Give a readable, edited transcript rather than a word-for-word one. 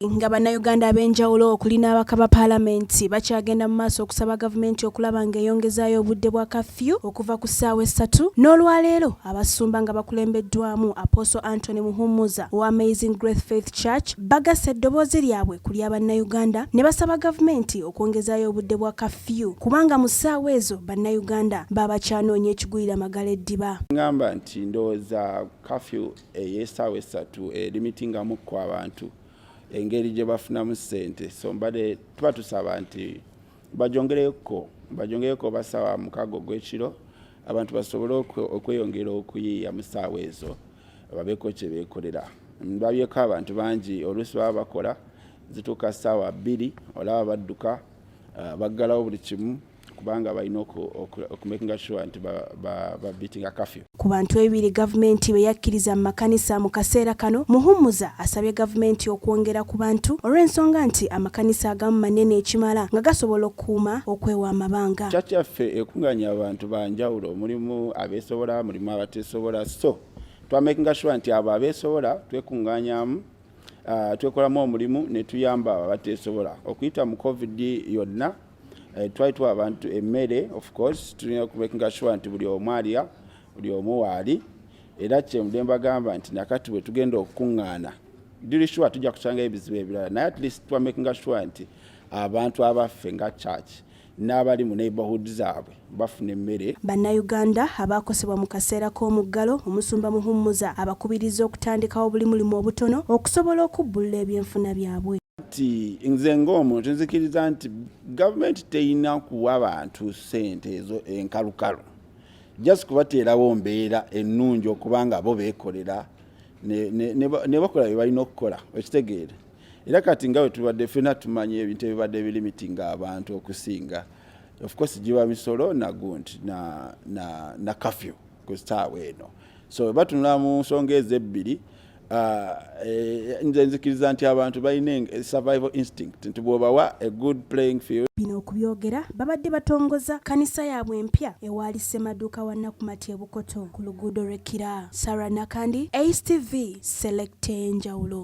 Nga Bannayuganda ab'enjawulo okuli n'ababaka ba Paalamenti bakyagenda mu maaso okusaba gavumenti okulaba ng'eyongezaayo obudde bwa kafyu okuva ku ssaawa essatu n'olwaleero, abasumba nga bakulembeddwamu Apostle Anthony Muhumuza owa Amazing Grace Faith Church bagasse eddoboozi lyabwe ku lya Bannayuganda ne basaba gavumenti okwongezaayo obudde bwa kafyu kubanga mu ssaawa ezo Bannayuganda baba bakyanoonya ekigwira magala eddiba. Ngamba nti ndowooza kafyu ey'essaawa 3 erimitingamukko abantu engeri gye bafunamu ssente. So mbadde tuba tusaba nti bajongereko basaawa 6 ogw'ekiro, abantu basobole okweyongera okuyiiya mu ssaawa ezo, babeeko kye beekolera. Ndabyeko abantu bangi oluusi baba bakola, zituuka ssaawa 2, olaba badduka, baggalawo buli kimu kubanga balina okumakinga sure nti babitinga kafyu. Ku bantu 2 gavumenti be yakkiriza mu makanisa mu kaseera kano, Muhumuza asabye gavumenti okwongera ku bantu olw'ensonga nti amakanisa agamu manene ekimala nga gasobola okukuuma okwewa amabanga. Church yaffe ekunganya abantu banjawulo, mulimu abeesobola, mulimu abateesobola. So twamakinga sure nti abo abeesobola twekuŋŋaanyamu, twekolamu omulimu ne tuyamba abo abateesobola. Okuyita mu COVID yonna, twali tuwa abantu emmere. Of course tulina okumakinga sure nti buli omu alya, buli omu waali. Era kyemudde mbagamba nti nakati bwe tugenda okukuŋŋaana, ndiri sure tujja kusangayo ebizibu ebirala, naye at least twamakinga sure nti abantu abaffe nga church n'abali mu neighborhood zaabwe bafuna emmere. Bannayuganda abaakosebwa mu kaseera k'omuggalo, omusumba Muhumuza abakubiriza okutandikawo buli mulimu obutono okusobola okubbulula ebyenfuna byabwe. Nti nze ng'omuntu nzikiriza nti gavumenti terina kuwa bantu ssente ezo enkalukalu, just kubateerawo mbeera ennungi okubanga bo beekolera ne bakola bye balina okukola, okitegeera? Era kati nga bwe tubadde ffenna tumanyi ebintu ebibadde birimitinga abantu okusinga, of course giba misolo nagundi na kafyu ku ssaawa eno. So batunula mu nsonga ezo ebbiri. Nze nzikiriza nti abantu balina survival instinct, nti bw'obawa a good playing field. Bino okubyogera babadde batongoza kkanisa yaabwe empya ewaali Ssemaduuka wa Nakumatt e Bukoto ku luguudo lw'e Kira. Sarah Nakandi, ACTV Select, enjawulo.